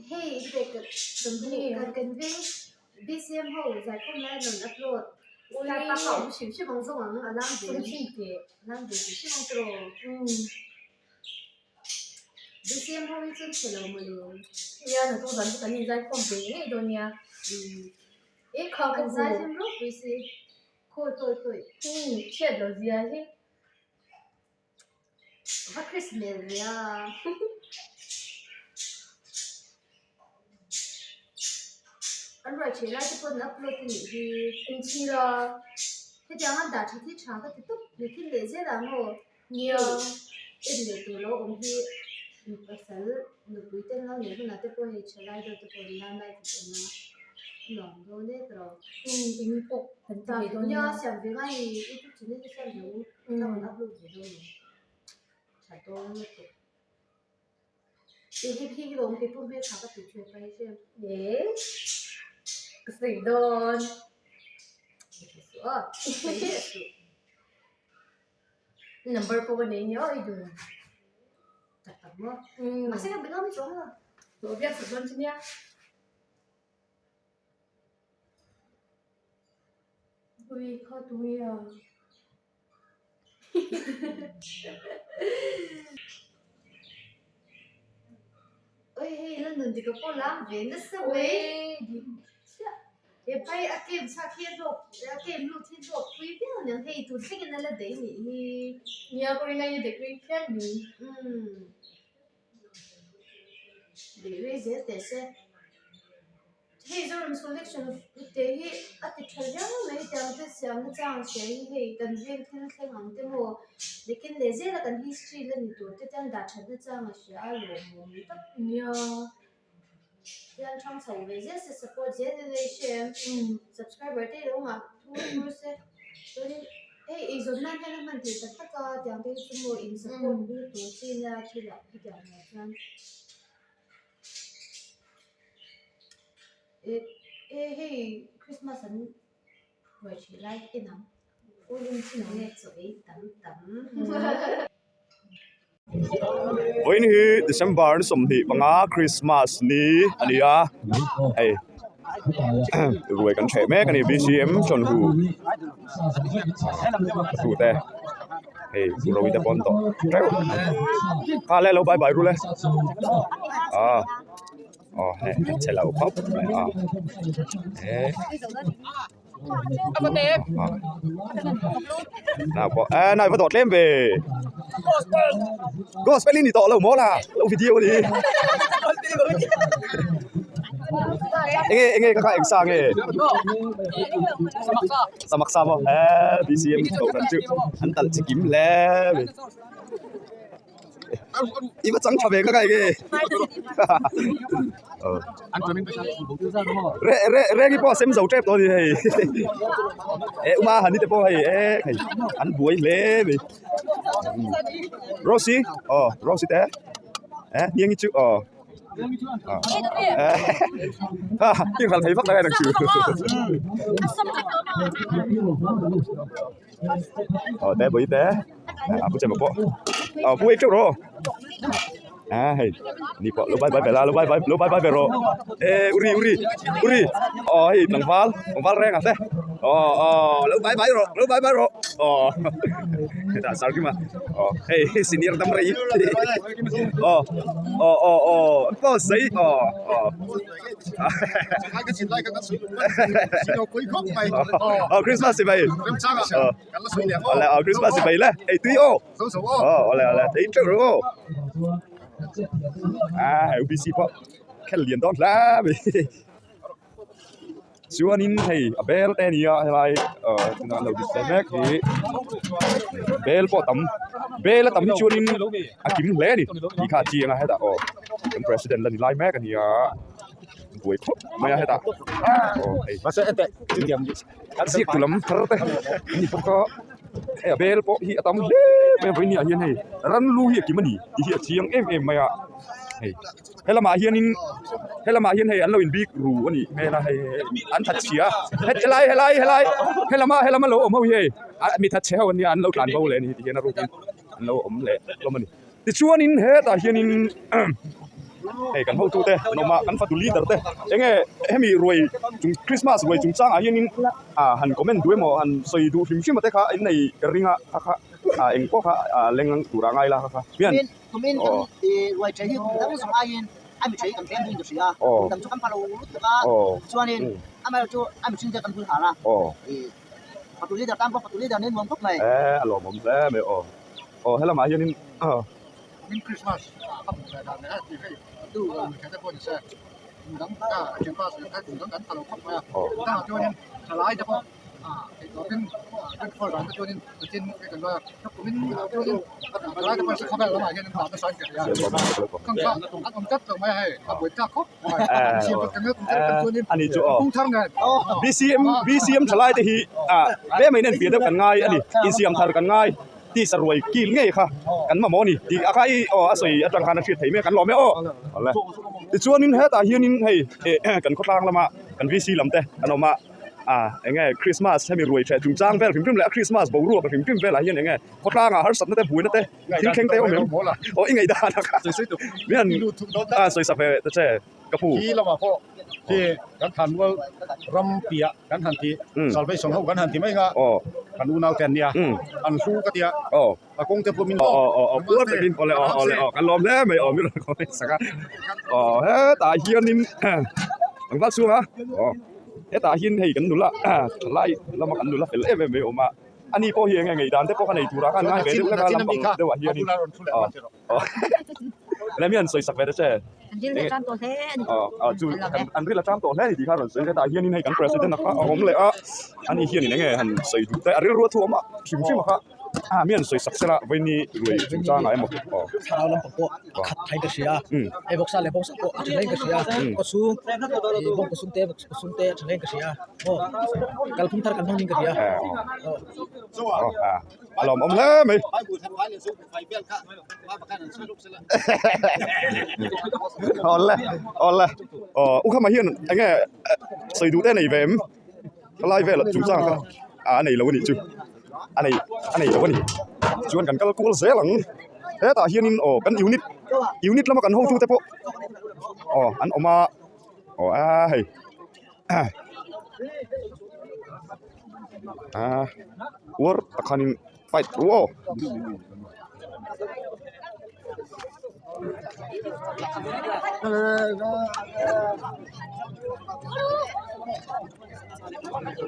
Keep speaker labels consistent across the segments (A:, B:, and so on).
A: Hei hei ka company kan kan veng BCM ho zaikhawm lai an rawn upload star pa kha a awm hrim hrim ang zawng ang a lam ve a lam ve hrim hrim ang tiraw BCM ho hi chu an chhe lo mawle.
B: Nia naktuk zan chu kan inzaikhawm ve ngei dawn nia. E kha ka
A: An zai hlim ropui si khawi khawi khawi.
B: Chhiat lo zia hi.
A: Va Christmas ve a. An ruai thei lai te pawh an upload a nih hi.
B: Inchhir a.
A: Hetiang an dah tha thi tha ka ti tawp ni thil leh zel ang aw.
B: Nia.
A: En leh tur lo awm hi pasal nupui te an lo neih hunah te pawh hei tha lai deuh te pawh an lam lai thei awm a. A nuam dawn e tawh.
B: Eng pawh kan ti ve dawn
A: nia. Nia siam ve ngai ni youtube channel te siam ve u. Ka rawn upload ve dawn lo. Tha dawn lutuk. Ih hei hi lawm kei pawh hmeltha ka tih thu pa hi che.
B: Eee ka sawi dawn.
A: Suh a, sawi leh suh.
B: Number pawh ka nei nia i dun.
A: Tak tak maw? Mahse ka be ngam chuang lo.
B: Lo biak sak dawn che nia. Ui kha tunge a.
A: Oi hei la nun dik a pawh lam ve nasa mai he pai a kem chhak hi a hlawk a kem lut hi hlawk pui viau aniang hei tun thlengin a la daih anih hi.
B: Nia ka rin aiin a daih rei phian mai.
A: Umm daih rei zel teh se. Hei Zoram Selection te hi a ti tha viau mai hetiang te siamna chang hria hi hei kan veng thil thleng ang te maw lekin leh zela kan history la ni tur te chuan dah thatna chang a hria a lawmawm tak
B: nia.
A: Hian thang chho ve zel se support zel ila i hre em subscriber te lo ngah thur thur se chuanin hei eizawn nan hian a hman theih tak tak a tiang te hi chu maw in support na tur chi nia thilah hetiang ah chuan. E hei Christmas an ruai ṭhih lai en ang nge chaw ei tam tam.
C: Vawiin hi December ni 25 Christmas ni a ni a hei ruai kan ṭheh mek a ni B_C_M chawnhu tute hei ro te pawh an tawh teuh kha le lo bye bye ru le ah. Aw hei a che lo khawp mai a eh nau pawh eh nau i va dawh tlem ve gospel i ni tawh lo maw la lo video a ni enge enge ka kha eng sa nge samak sa maw eh B_C_M kohhran chu an talh chi kim hle mai. I va chang tha ve ka kai nge re re reng hi pawh a sem zo tep tawh a ni hei eh uma han ni te pawh hei eh hei an buai hle mai Rosy aw Rosy te eh hniang hi chu aw ah heng hral thei vak lai ang chu aw te bawih te a pu chema pawh aw pu ei teuh rawh a hei ni pawh lo bye bye ve la lo bye bye lo bye bye ve rawh eh uri uri uri aw hei tlangval tlangval reng ang te aw aw lo bye bye rawh lo bye bye rawh aw hetah sarkima aw hei senior dam rei aw aw aw aw aw sei aw aw. Aw Christmas chibai awle aw Christmas chibai le ei tui aw aw awle awle ei teuh rawh aw a hei U_P_C pawh khelh lian dawn hle mai chuanin hei a bel te a ni a helai ah tunah an lo display mek hi bel pawh a tam bel a tam hi chuanin a kim hle a ni tih kha a chiang a hetah aw kan president la ni lai mek a ni a buai khawp mai a hetah aw hei ziak tu lam thar te an ni bawk a hei a bel pawh hi a tam hle mai a vawiin ah hian hei ran lu hi a kim a ni tih hi a chiang em em mai a hei. He lamah hianin he lamah hian hei an lo inbik ru a nih hmel a hei an that chhia a helai helai helai he lama he lama lo awm ho hi hei mi that chhe ho an nia an lo tlan bo leh a ni ti hian a rukin an lo awm leh hlawm a ni tichuanin hetah hianin. Hei kan hotute an awm a, kan fatu leader te enge hemi ruai chung Christmas ruai chungchangah hianin ah han comment duh emaw han sawi duh hrim hrim a te kha in nei ka ring a kha kha ah eng pawh kha ah leng ang tura ngai la kha kha hian
D: Kumin kan ruai ṭhe hi kum dang zawng aiin a mi ṭhe hi kan tlem duhin ka hria a, kum dang chu kan pha lo lutuk a, chuanin amaherawhchu chu a mihring te kan hul har a, fatu leader tan pawh fatu leader nen nuam khawp mai.
C: A lawmawm hle mai aw. Aw helamah hianin
E: Kumin Christmas a hmuh leh dan leh a tih hei tu mi ṭhe te pawh ni se kum dang ṭhianpa sawi kha kum dang kan pha lo khawp mai a, chutah chuanin ṭhalai te pawh Theihtawpin 24 zan te chuanin Sachin hi kan ruai a, ka kumin chuanin thalai te pawh khawvel lamah hian an dah nasa in ka hria a, kha an awm tlat lo mai a hei a buai tlak khawp mai an siam kan kan kan chuanin kung thar nen
C: BCM BCM thalai te hi tlem a in enfiah deuh kan ngai a ni insiam thar kan ngai tisa ruai kil ngei kha kan mamawh a ni tih a kha i aw a sawi atang khan a hriat thei mek an lawm e aw awle tichuanin hetah hianin hei kan khawtlang lama kan VC lam te an awm a. Ah enge Christmas hemi ruai ṭheh chungchang vel hrim hrim leh a Christmas boruak hrim hrim velah hian enge khawtlangah harsatna te buaina te thil thleng te awm em? Aw i ngaihdan a kha mian a sawi sak ve ta che ka pu.
E: Khi lamah pawh khi kan thlanmual ram piah kan han ti Salvation ho kan han ti mai nga kan unau te an nia an hlu ka tia a kawng te pawh min
C: Aw aw aw puar takin awle aw awle aw kan lawm hle mai aw min rawn comment sak a aw hetah hianin tlangval chhunga aw hetah hian hei kan nula thalai lama kan nula fel em em mai a awm a ani pawh hi enge ngei dan te pawh kha nei turah khan ngai ve deuh hlek a lampang deuhah hianin aw aw lem hian sawi sak ve ta che aw aw chu an ril a ṭam tawh hle a ni tih kha a rawn sawi hetah hianin hei kan president a kha a awm leh a ani hianin enge han sawi duh te a rilru a thu awm a hrim hrim a kha. Ah mi an sawi sak sela vawiini ruai chungchangah emaw aw.
F: Thlarau lampang pawh a khat thaiin ka hria a, hei vawksa leh bawngsa pawh a tha hlein ka hria a, kawchhung ih bawng kawchhung te vawksa kawchhung te a tha hlein ka hria a, aw kalphung thar kan hmang niin ka hria
C: aw. A lawmawm hle mai. Awle awle aw u khama hian eng nge sawi duh te a nei ve em? Helai vel chungchang kha a nei lo a nih chu a nei a nei lo a ni chuan kan kal kual zel ang hetah hianin aw kan unit unit lama kan hotute pawh aw an awm a aw a hei a uar tak khanin fight ru aw.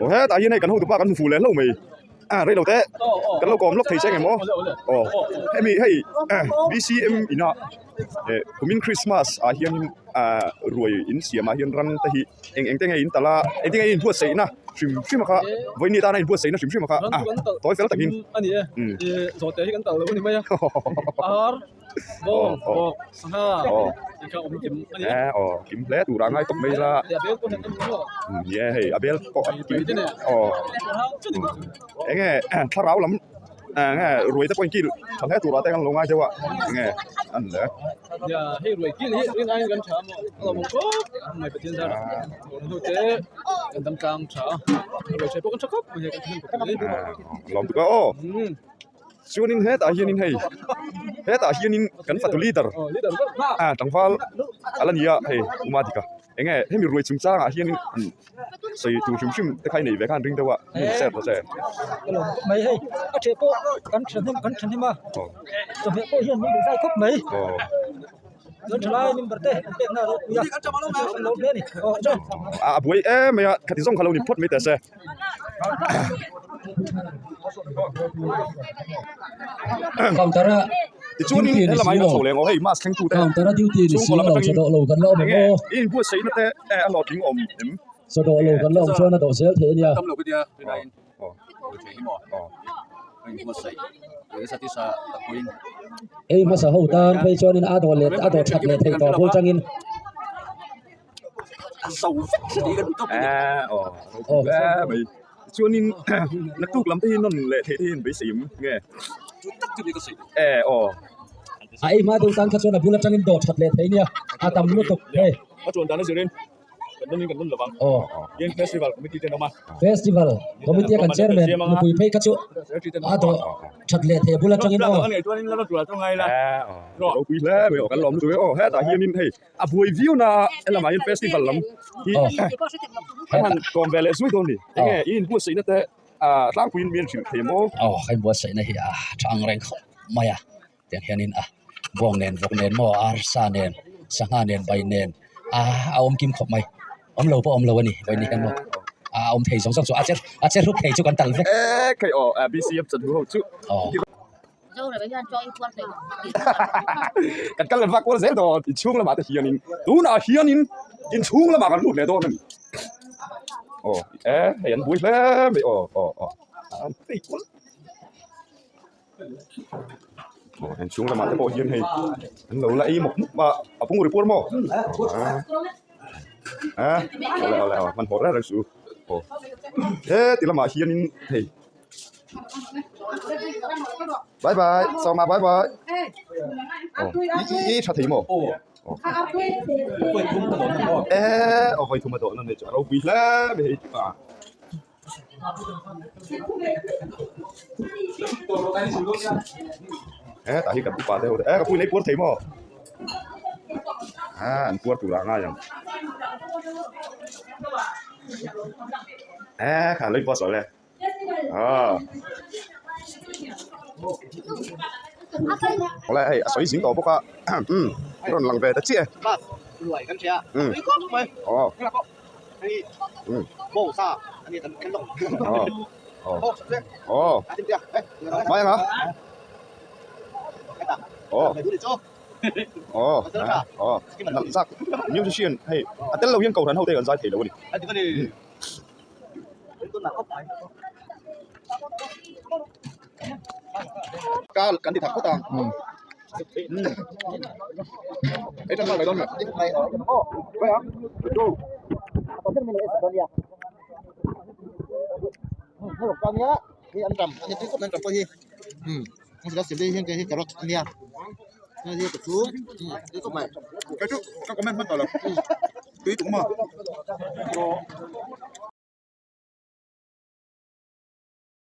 C: Aw hetah hian hei kan hotupa kan hmu fuh leh hlauh mai ah rei lo te kan lo kawm lawk thei che ang em aw aw hemi hei BCM inah eh kumin Christmas ah hianin ah ruai in siamah hian ram te hi eng eng te nge in talh a engtin nge in buatsaih na hrim hrim a kha vawiin ni tana in buatsaih na hrim hrim a kha a tawi fel takin
G: a ni e ih zawhte hi kan talh lo a ni mai a ar bawng bawk sangha tih kha awm kim a ni
C: e aw kim hle tur a ngai tawp mai la
G: a bel pawh hian en maw
C: ni e hei a bel pawh a kim aw eng nge thlarau lam Eng nge ruai te pawh in kil tha hle turah te kan lo ngai deuh a eng nge an le.
G: Nia hei ruai kil hi rin aiin kan tha maw a lo mawm khawp mai Pathian zara ruai hnu te kan dam tlang tha a ruai tha pawh kan tha khawp mai hei kan thahnem khawp mai.
C: Lawm tuk a aw chuanin hetah hianin hei hetah hianin kan fatu leader a tlangval a la ni a hei Uma Dika eng nge hemi ruai chungchangah hianin sawi tur hrim hrim te kha i nei ve khan ring deuh a mi ser ta che.
F: Ka lawm khawp mai hei a ṭheh pawh kan ṭhahnem kan ṭhahnem a chawhmeh pawh hian min duh zai khawp mai chuan ṭhalai member te an pek na a ropui a an lo hle a ni aw chuan.
C: A buai em mai a khati zawng kha lo ni phawt mai teh se.
H: Counter a
C: Tichuanin
H: duty ni
C: helamah
H: si
C: hian
H: lo
C: a chho leh ang aw hei mask thlengtu te
H: counter a duty ni si
C: chhungkaw lam
H: lo
C: atangin
H: chawdawh lo kan la awm
C: enge
H: em aw
C: i inbuatsaihna te a hlawhtling awm em?
H: Chawdawh lo kan la awm chuan a dawh zel thei a nia. Ei hmasa ho tan phei chuanin a dawh leh a dawh that leh theih tawh bul tangin.
C: Chuanin naktuk lam te hi nawn leh theih te hi an beisei em nge e aw.
H: A ei hma deuh tan kha chuan a bul atangin dawh that leh thei nia a tam lutuk hei.
C: A chuan dan a zirin.
H: Aw. Festival committee a kan chairman nupui phei kha chu a dawh that leh thei a bul atangin aw.
C: Ropui hle mai aw kan lawm lutuk e aw hetah hianin hei a buai viau na helamah hian festival lam hi kan han kawm ve leh zui dawn a ni enge i inbuatsaihna te tlangpuiin mi an hrilh thei maw?
H: Aw ka inbuatsaihna hi a tha ang reng khawp mai a. Tiang hianin a bawng nen vawk nen maw arsa nen sangha nen bai nen a a awm kim khawp mai awm lo pawh awm lo a ni vawiin ni hian maw a awm thei zawng zawng chu a che a che hrup thei chu kan tal vek.
C: E khai aw BCF chanhu ho chu
H: aw.
C: Kan kal leh vak kual zel dawn inchhung lamah te hianin tunah hianin inchhung lamah kan lut leh dawn a ni aw e hei an buai hle mai aw aw aw an phei kual. Aw in chhung lamah te pawh hian hei an lo la ei mawp mawp a a pung ri puar maw a awle awle aw hmanhmawh reng reng suh u aw heti lamah hianin hei bye bye sawma bye bye aw i i tha thei maw aw e aw vawi thum a dawh na nei chu a ropui hle mai hei a. Hetah hi kan upa te ho te e ka puin ei puar thei maw a an puar tur ah ngai ang e kha lo inpawh sawi le aw awle hei a sawi zing tawh bawk a umm rawn lang ve ta chiah e umm aw. Musician hei a tel lo hian kohhran ho te an zai thei lo a ni. Kan ti thak phawt a.